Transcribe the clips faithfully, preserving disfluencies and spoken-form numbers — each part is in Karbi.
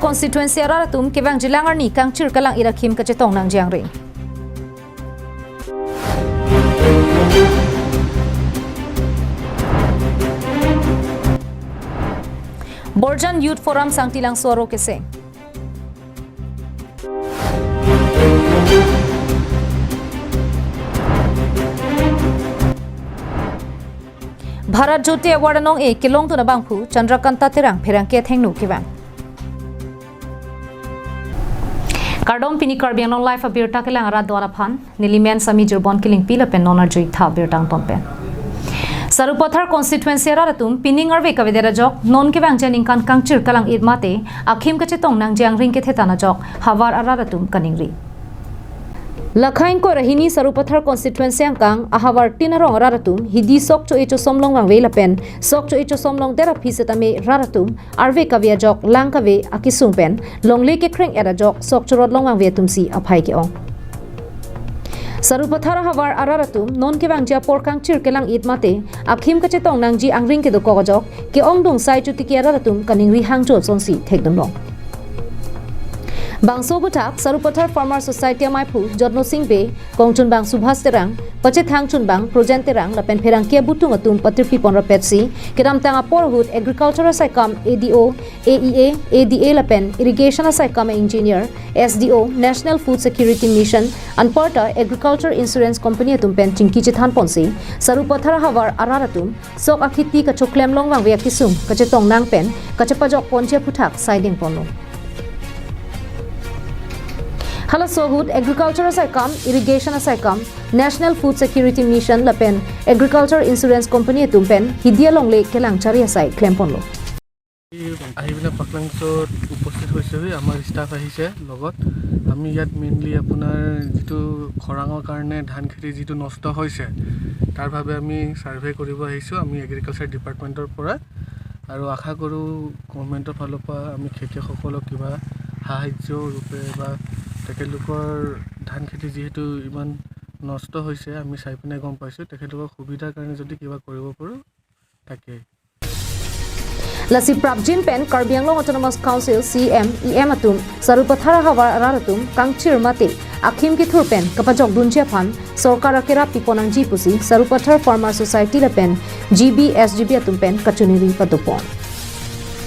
Constituency arat atum kevangjilang arni kangchir kalang-it akhim kachetong nangji angring. Borjan Youth Forum Sangti Langso aro keseng. Bharat Jyoti Award anong-e kelongdun abangphu Chandrakanta Terang pherangke athengno kevang. Kardom, pini Karbi Anglong Live abirta kelang arat do-an aphan, neli men Sami Jirbon Killingpi lapen non arju-ik tha abirta angton pen. Sarupathar constituency arat atum pining arve kavedet ajok, non kevangji aningkan kangchir kalang-it mate, akhim kachetong nangji angring kethetan ajok, havar arat atum kaningri. Lakha ingkoi ra hini Sarupathar constituency angkang ahavar tin arong arat atum hidi sok cho-e chosom long vangve lapen sok cho-e chosom longdet aphi setame rat atum arve kave ajok lang kave akesung pen longle kekreng-et ajok sok chorot long vangve atumsi aphai ke-ong. Sarupathar ahavar arat atum non kevangji apor kangchir kelang-it mate akhim kachetong nangji angring kedokok ajok ke-ongdung sai chotiki arat atum kaningri hangjo asonsi thekdun long. Bangso aphuthak Sarupathar Farmer Society amaiphu Jotno Sing Bey, kongchunbang Subhas Terang, pachethang chunbang Projen Terang lapen pherangke abutung atum patirpi pon rapetsi, kedamtang apor ahut Agriculture asaikam A D O, A E A, A D A lapen Irrigation asaikam engineer, S D O, National Food Security Mission, anparta Agriculture Insurance Company atum pen chingki chethan ponsi, Sarupathar ahavar arat atum sok akheti kachoklem long vangve akesung kachetong nang pen kachepajok ponji aphuthak saideng ponlo. Halaso ahut Agriculture asaikam, Irrigation asaikam, National Food Security Mission lapen Agriculture Insurance Company atum pen hidi alongle kelang chari asai klem ponlo. আহি পেলাই পাকলাংচত উপস্থিত হৈছেহি, আমাৰ ষ্টাফ আহিছে লগত। আমি ইয়াত মেইনলি আপোনাৰ যিটো খৰাঙৰ কাৰণে ধান খেতি যিটো নষ্ট হৈছে, তাৰ বাবে আমি ছাৰ্ভে কৰিব আহিছোঁ, আমি এগ্ৰিকালচাৰ ডিপাৰ্টমেণ্টৰ পৰা। আৰু আশা কৰোঁ গভৰ্ণমেণ্টৰ ফালৰ পৰা আমি খেতিয়কসকলক কিবা সাহায্য ৰূপে বা তেখেতলোকৰ ধান খেতি যিহেতু ইমান নষ্ট হৈছে, আমি চাই পিনে গম পাইছোঁ, তেখেতলোকৰ সুবিধাৰ কাৰণে যদি কিবা কৰিব পাৰোঁ, তাকে। Lasi prapjin pen Karbi Anglong Autonomous Council, C M, E M atum Sarupathar ahavar arat atum kangchir mate akhim kethur pen kapajokdunji aphan sorkar akerap piponangji pusi Sarupathar Farmer Society lapen G B S G B atum pen kachiningri padopon.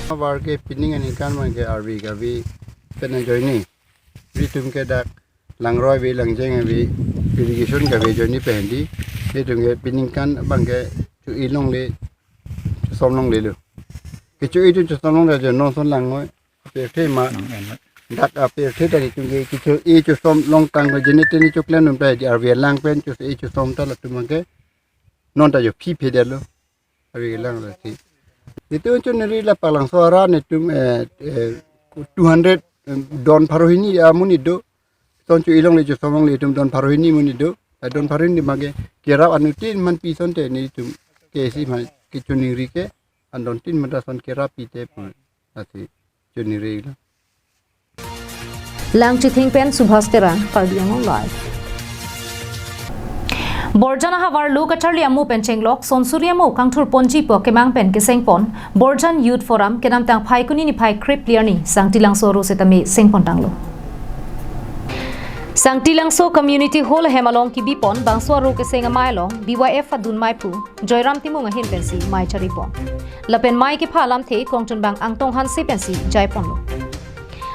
Ahavar ke pining aningkan abangke arve kave pen ajoine ritum ke dak langroi ave, langjeng ave, irrigation kave ajoine pen hedi, ritum ke piningkan abangke cho-e longle, chosom longlelo. Kecho-e cho-, chosom longle ajoine non ason langnon, apirthe ma. Dak apirthe ta ritum ke kecho-e chosom longtang lo, jene tene choklem num ta hedi arve lang pen cho-e chosom ta latum abangke non ta jo phi phedetlo. Arve lang lo si. Itum chiningri la paklangso arat netum, eh, eh, two hundred, eh, don pharo hini amonit do. Son cho-e longle chosom longle itum don pharo hini monit do. Eh, don pharo hini abangke kerap anuttin man pi asonte netum ke isi man kechiningri ke an don tin man ta son kerap pite pu. Lasi chiningri lo. Langchithing pen Subhas Terang, Karbi Anglong Live. Borjan ahavar lo kacharli amo pen chenglok, sonsuri amo kangthur ponji pu kemang pen keseng pon, Borjan Youth Forum kedamtang Phaikuni niphai krepli arni, Sangti Langso aro setame seng pon tanglo. Sangti Langso Community Hall ahem along kebi pon, bangso aro keseng amei along, B Y F adun meiphu, Joyram Timung ahin pensi mei chari pon. Lapen mei kepha alamthe kongchunbang Angtong Hanse pensi jai ponlo.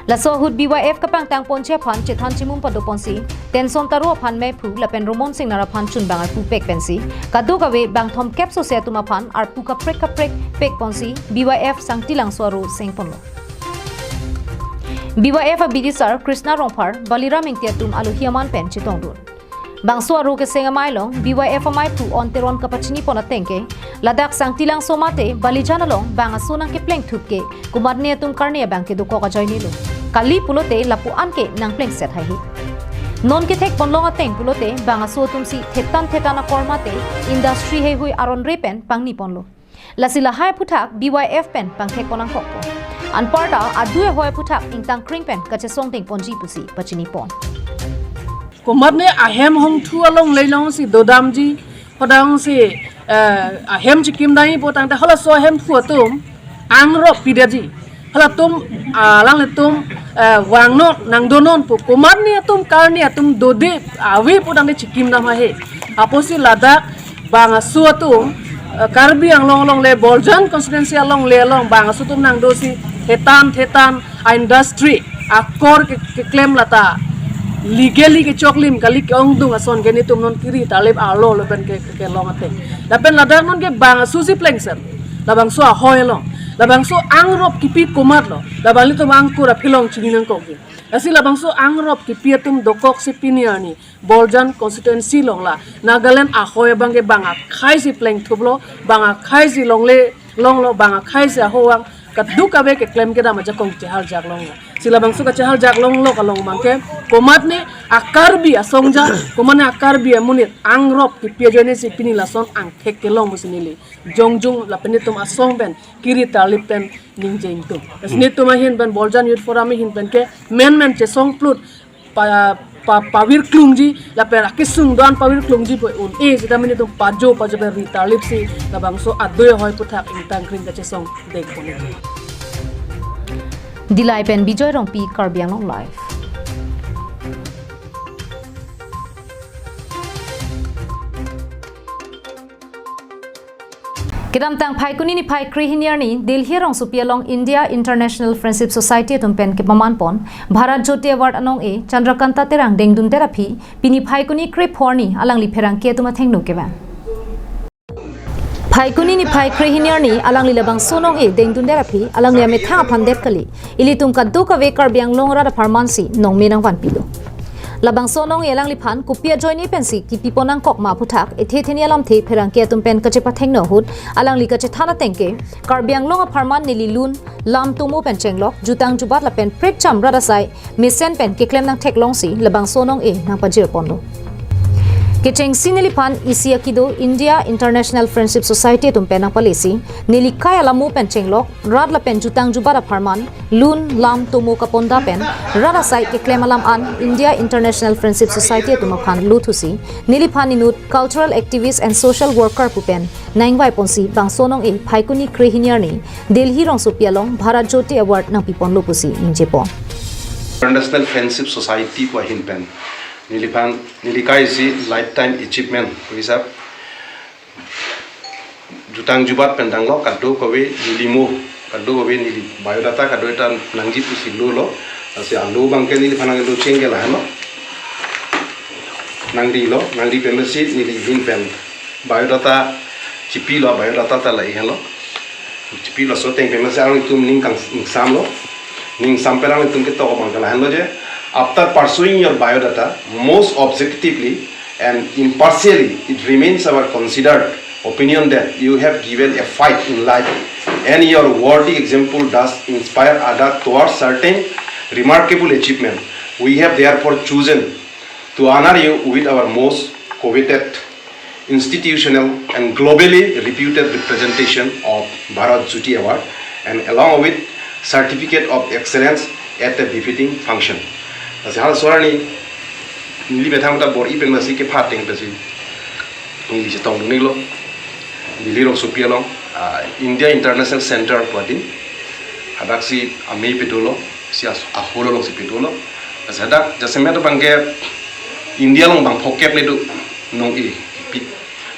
Laso ahut B Y F kapangtang ponji aphan chethan chimum pado ponsi, Tenson Taro aphan meiphu lapen Romon Singnar aphan chunbang arpu pek pensi, kadokave bangthom kep sose atum aphan arpu kaprek kaprek pek ponsi, B Y F Sangti Langso aro seng ponlo. B Y F abidisar Krishna Rongphar, Baliram Ingti atum alohi aman pen chetongdun. Bangso aro keseng amei along, B Y F ameiphu On Teron kapachini pon ateng ke, ladak Sangti Langso mate, Balijan along, bang aso nangkepleng thup ke, komatne atum karne abang ke dokok ajoinelo. Kali pulote lapu-an ke nangplengset haihe. Non kethek ponlong ateng pulote, bang aso atumsi thetan thetan akor mate, industry heihui aron re pen pangni ponlo. Lasi lahai aphuthak B Y F pen pangthek pon nangkokpo. Anparta adu ehoi aphuthak ingtang kring pen kachesong deng ponji pusi pachini pon. Komatne ahem hongthu along leilongsi dodamji, hodangsi, eh, ahem chikim dai po tangte halaso ahemphu atum angrok pidetji. Halatum, ah, alanglitum, eh, vangnon, nangdonon pu. Komatne atum, karne atum dode, ave pu tangte chikim dam ahe. Apotsi ladak bangso atum, eh, Karbi Anglong along le, Borjan constituency along le along, bangso atum nangdosi, thetan, thetan, a-industry, akor ke, keklem lata, legally kechoklim kali ke-ongdung ason ke nelitum non kiri tarlip arlo lapen ke, ke, kelong ateng. Lapen ladak non ke bangso si plengset. Labangso ahoi along. Labangso angrop kipi komatlo. Labanglitum angkur aphi along chini nangkokji. Lasi labangso angrop kipi atum dokoksi pini arni Borjan constituency along la Nagaland ahoi abang ke bang akhai si plengthuplo, bang akhai si longle longlo, bang akhai si aho vang kadokave keklem kedam ajakong cheharjak longlo. Si labangso kacheharjak longlo kalong abang ke komatne a-Karbi asongja, komatne a-Karbi amonit angrop kipi ajoine si pini lason angthek kelong pusi neli jongjung lapen nelitum asong pen kiri tarlip pen ningje ingtung. Lasi nelitum ahin pen Borjan Youth Forum ahin pen ke menmen chesong plut pa, pa, pavir klungji, lapen akesung do-an pavir klungji pu un-e seta nelitum pajo pajo pen ri tarlipsi labangso adui ahoi aphuthak ingtang kring kachesong dengpon ningje. Dillai pen Bijoy Rongpi, Karbi Anglong Live. Kedamtang Phaikuni niphai krehini arni Delhi rongsopi along India International Friendship Society atum pen kepamanpon Bharat Jyoti Award anong-e Chandrakanta Terang dengdundet aphi pini Phaikuni krepho arni alangli pherangke atum athengno kevang. Phaikuni niphai krehini arni alangli labangso anong-e dengdundet aphi alangli amethang aphan det kali, ilitum kadokave Karbi Anglong arat apharman si nongme nangvanpilo. Labangso anong-e alangliphan kopi ajoine pensi kipipon nangkok ma aphuthak ethe theni alamthe pherangke atum pen kachepathengno ahut alangli kachethan ateng ke Karbi Anglong apharman neli lun lam tomo pen chenglok, jutang jubat lapen prekjam rat asai mesen pen keklem nangtheklongsi labangso anong-e nangpajirponlo. Kechengsi neliphan isi akido India International Friendship Society atum pen nangpalesi, neli kai alamo pen chenglok, rat lapen jutang jubat apharman lun lam tomo kaponda pen rat asai keklem alam an India International Friendship Society atum aphan luthusi, neliphan inut cultural activist and social worker pu pen nangvaiponsi bangso anong-e Phaikuni krehini arni Delhi rongsopi along Bharat Jyoti Award nangpiponlo pusi ningjepon. International Friendship Society pu ahin pen neliphan, neli kai si lifetime achievement pu hisap jutang jubat pen danglok, kadokave neli mo, kadokave neli biodata kadokave ta nangji pusi lolo. Lasi alo abang ke neliphan nanglo chengke lahenlo. Nangrilo, nangri pensi neli ahin pen biodata chipilo, biodata ta lahelo. Chipilo, laso ateng pensi alangtum ning kang, ning samlo. Ning sam pen alangtum ketok abang ke lahenlo je, after pursuing your biodata most objectively and impartially, it remains our considered opinion that you have given a fight in life and your worthy example does inspire others towards certain remarkable achievement. We have therefore chosen to honor you with our most coveted institutional and globally reputed representation of Bharat Jyoti Award and along with Certificate of Excellence at the befitting function. Lasi halaso arni neli methang ta bor-i pensi kepha ateng pensi neli chetongdun-iklo. Delhi rongsopi along, ah, India International Center pu adim, hadaksi amei pedolo, si as-, aholo alongsi pedolo. Lasi hadak jasemet abang ke India along bang phokep le do anong-e pi-,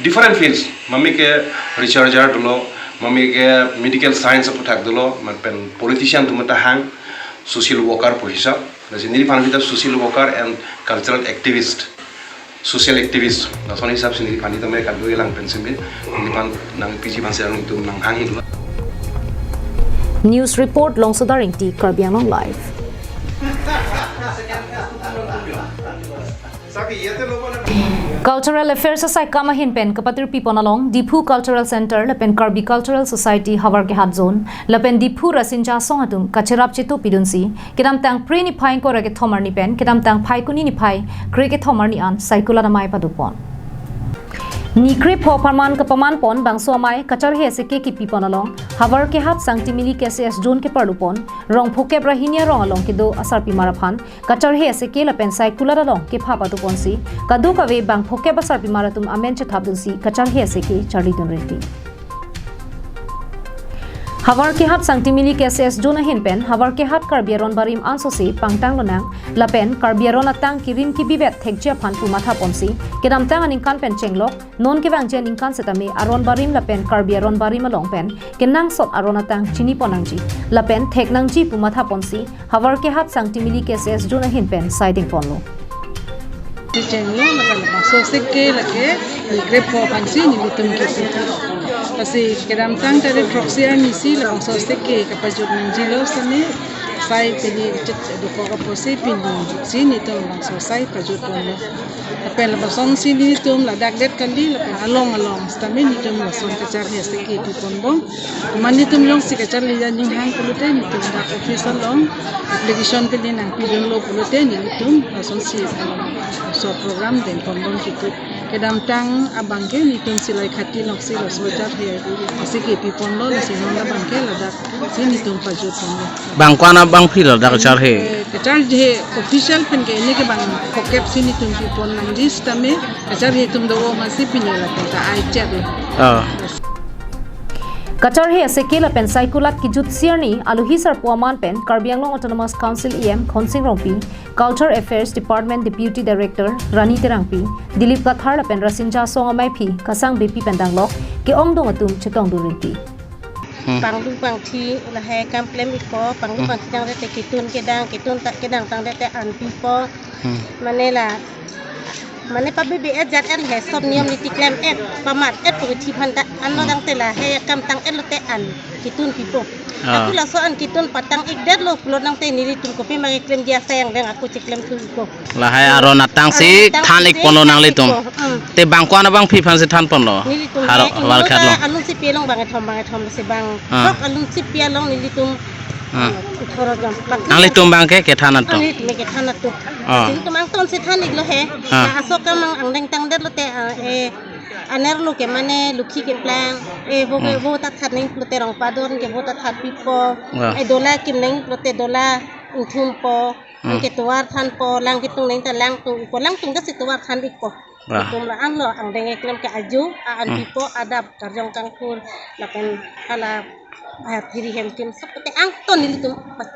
different fields. Mami ke researcher dolo, mami ke medical science aphuthak dolo, lapen politician atum ta hang, social worker pu hisap. Lasi neliphan ta social worker and cultural activist, social activist. Lason hisap si neliphan ta me kado-i lang pensi me, neliphan nangpiji aphansi alangtum nanghang dolo. News report, Longsodar Ingti, Karbi Anglong Live. Cultural Affairs asaikam ahin pen kapatirpipon along Diphu Cultural Center lapen Karbi Cultural Society Howraghat Zone lapen Diphu Rasinja Asong atum kacherap chetupidunsi kedamtang Phre niphai ingkoi ra kethom arni pen kedamtang Phaikuni niphai krekethom arni an Saikula Amei padopon. Ni krepho apharman kapamanpon bangso amei kacharhe aseke kipipon along Howraghat Sangtimili K C S Zone keparlupon rong phokep ra hini arong along kedo asarpimar aphan kacharhe aseke lapen Saikula along kepha patuponsi kadokave bang phokep asarpimar atum amen chethapdunsi kacharhe aseke charlidun rinti. Havar Kehat Sangtimili K C S Zone ahin pen Havar Kehat Karbi Aron Barim ansose pangtang lonang lapen Karbi Aron atang kirim kibivet thekji aphan pu matha ponsi kedamtang aningkan pen chenglok non kevangji aningkan setame Aron Barim lapen Karbi Aron Barim along pen kenangsot aron atang chini pon nangji lapen thek nangji pu matha ponsi Havar Kehat Sangtimili K C S Zone ahin pen saideng ponlo. Chenglo lake labangso seke lake ni krep po aphansi nelitum ke. Lasi kedamtang tarik throksi arni si labangso seke kapajut nangjilo sitame sai pini chit dokok apotsi pini si nelitum labangso sai pajut ponlo. Lapen labangso si nelitum ladak det kali lapen along along sitame nelitum lason kacharhe seke pi ponbom. Mane nelitum alongsi kacharli aning hang pulote nelitum dak office along application pini nangpidunlo pulote nelitum lasonsi, um, so program deng ponbom kitu. Kedamtang abangke nelitum Silaikhati alongsi laso kacharhe seke pi ponlo, lasi non abangke ladak si nelitum pajut ponlo. Bang ko-an abangpi ladak kacharhe? Eh, kacharhe official pen ke neke bang kokep si nelitum pi pon nangji sitame kacharhe atum do amatsi pini lapen ta ai chat lo. Ah. Kacharhe aseke lapen saikulat kijutsi arni aluhi sarpo aman pen Karbi Anglong Autonomous Council E M Khonsing Rongpi, Culture Affairs Department Deputy Director Rani Terangpi, Dilip Kathar lapen Rasinja Asong amaiphi kasang bepi pen danglok ke-ongdung atum chetongdun rinti. Hmm. Panglu pangthi lahai kam klem ikpo, panglu Hmm. pangthi tangdet te kitun kedang, kitun ta kedang tangdet te an pipo. Hmm. Mane la, mane pabi bi et jat et lahai sob niyom niti klem et, pamat et pu kithi aphan ta an lo Hmm. tangte lahai kam tang et lote an kitun pipo. Ah. Aku laso an kitun patang ik det lo pulo tangte nelitum kopi ma keklem dia sayang deng aku cheklem thu ikpo. Lahai aron atangsi Aron atang than ik si ponlo than nanglitum. Ikpo. Hmm. Te bang ko-an abangpi aphansi than ponlo? Nelitum Haro, ne Havar Kehat lo. Alun si pi along bang kethom bang kethom si bang. Ah. Tok alun si pi along nelitum. Ah. Thoro jam. Nanglitum abangke kethan atum. Nelitum kethan atum. Ah. Nelitum angtonsi than iklo he. Ah. Na aso kam ang angdeng tangdet lote, ah, eh, anerlo ke mane lukhi keplang. Eh, vo ke Hmm. vo ta that neng lote rong padon ke vo ta that pipo. Ah. Eh, dola kim neng lote dola ingthumpo. Hmm. Anke tovar thanpo, lang kitung neng ta lang tung ikpo, lang tung ta si tovar than ikpo. Wah. Itum la-an lo, angdeng keklem ke aju, a an Hmm. pipo, adap, karjong kangkur, lapen hala, ah, phiri hem kim, sob te angton nelitum pa-,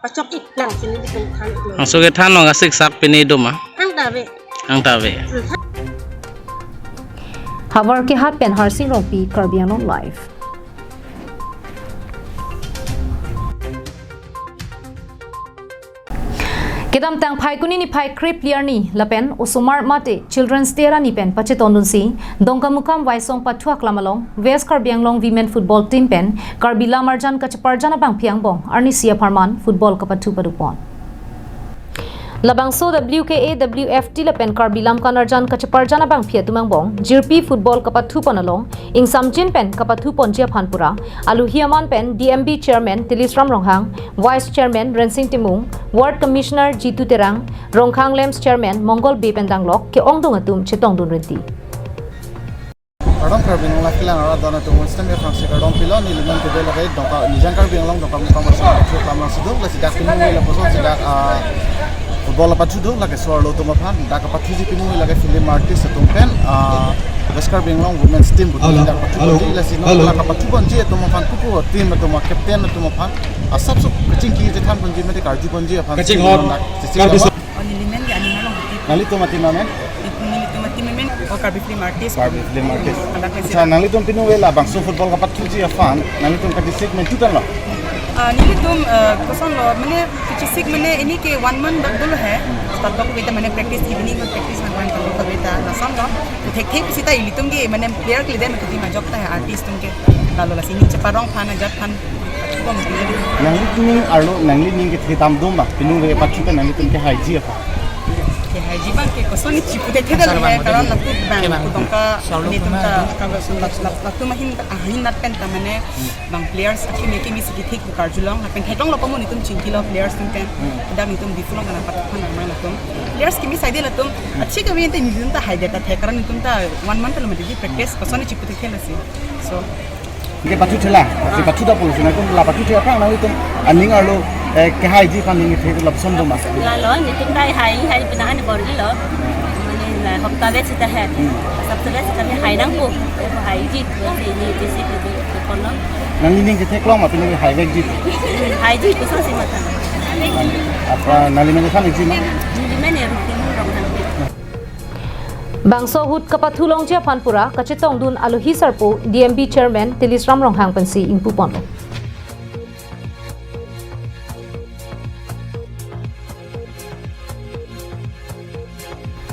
pachok ik lang si nelitum than iklo. Angso kethan long asik sak pini doma? Ang ta ave. Ang ta ave. Hmm. Havar Kehat pen Harsing Rongpi, Karbi Anglong Live. Kedamtang Phaikuni niphai krepli arni lapen osomar mate Children's Day arni pen pachetongdunsi Dongkamukam Waisong pathu aklam along West Karbi Anglong Women Football Team pen Karbi Lam Arjan kacheparjan abangpi angbong arnisi apharman football kapathu padopon. Labangso W K A W F T lapen Karbi Lam Kan Arjan kacheparjan abangpi atum angbong jirpi football kapathupon along ingsamjin pen kapathuponji aphan pura aluhi aman pen D M B Chairman Tilisram Ronghang, Vice Chairman Rensing Timung, Ward Commissioner Jitu Terang, Rongkhang Lamps Chairman Mongol Bey pen danglok ke-ongdung atum chetongdun rinti. Kardom Karbi Anglong Live kelang arat don atum, Winston Bey aphansi kardom pilo. Neli non kedai lake Dongka, Nijang Karbi Anglong Dongkamukam Waisong pathu aklam along si do, lasi dak pini lapuson si dak, ah, football pathu do, lake so-arlo atum aphan dak kapathuji pini lake film artist atum pen, ah, West Karbi Anglong Women's Team pu Hello. Dak pathuponji, Hello. Lasi non Hello. Dak kapathuponji atum aphan pupu team atum, captain atum aphan asap sok kachingki chethanponji mate karjuponji aphan Kaching si hot. Non dak sisi Karbi nama. Oh, neli men ya, neli men. Nanglitum adim amen? Nelitum adim amen, oh, Karbi Film Artist. Karbi Film Artist. Adak Acha, nanglitum pini labangso football kapathuji aphan, nanglitum kachisik men tutan lo? Ah, nelitum, eh, koson lo, mane, kachisik mane, ini ke one month dak dolo hai. Start dak beta mane practice, evening ko practice, nang kan dak beta, lason lo. Thekthe sita ilitum ke, mane, player ke lider mane, team ajok ta hai, artist atum ke. Lalo lasi neli cheparong aphan, ajat aphan. Nanglining arlo, nanglining kethe dam doma, pini kapathu pen nanglitum kehaiji apa? Kehaiji abang ke kosonsi chipu thekthe dam lo, karon lapu abang, lapu Dongka, nelitum ta, ka, la, la, latum ahin, ahin nat pen ta mane, bang players akimi akimi si kethek karjulong, lapen theklonglo pamu nelitum chingkilo players atum pen, dak nelitum Diphu along kana pathu aphan armang latum. Players kimi saide latum, achi kami ente nelitum ta haide ta the, karon nelitum ta one month lo mati practice, kosonsi chipu thekthe lasi. So, Neke pathu thela, si pathu ta pulo, si nangtum la pathu thela aphrang nanglitum aning arlo, eh, kehaiji aphan neke the lapuson doma? Lalo, nelitum ta hai, hai pina ani bor lo. Mane la, Hopta bed sita hai. Hmm. Sabse bed sita hai nangpo. Haiji, wasi ni jisi ko ko kono. Nangli ning ketheklong ma pini haivekji. Haiji ko sangsi mata. Apa nangli mene than iksi ma? Nangli mene rutin rong nang. Bangso ahut kapathulongji aphan pura kachetongdun alohi sarpo D M B Chairman Tilisram Ronghang pensi ingpuponlo.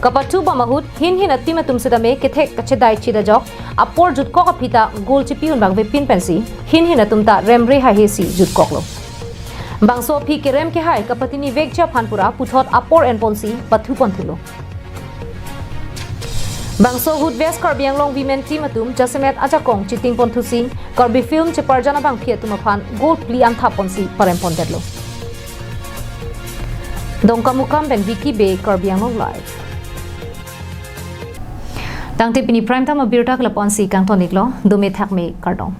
Kapathu bom ahut hinhin atim atum sitame kethek kachedai chedajok apor jutkok aphi ta goal chipi unbak vepin pensi hinhin atum ta remre haihe si jutkoklo. Bangso aphi kerem kehai kapatini vekji aphan pura puthot apor enponsi pathuponthulo. Bangso ahut West Karbi Anglong Women Team atum jasemet ajakong chitingponthusi Karbi Film cheparjan abangphi atum aphan goal phli anthaponsi parempontedlo. Dongkamukam pen Vicky Bey, Karbi Anglong Live. Tangte pini Prime Time abirta ke lapu-ansi kangton-iklo, dome thakme, kardom.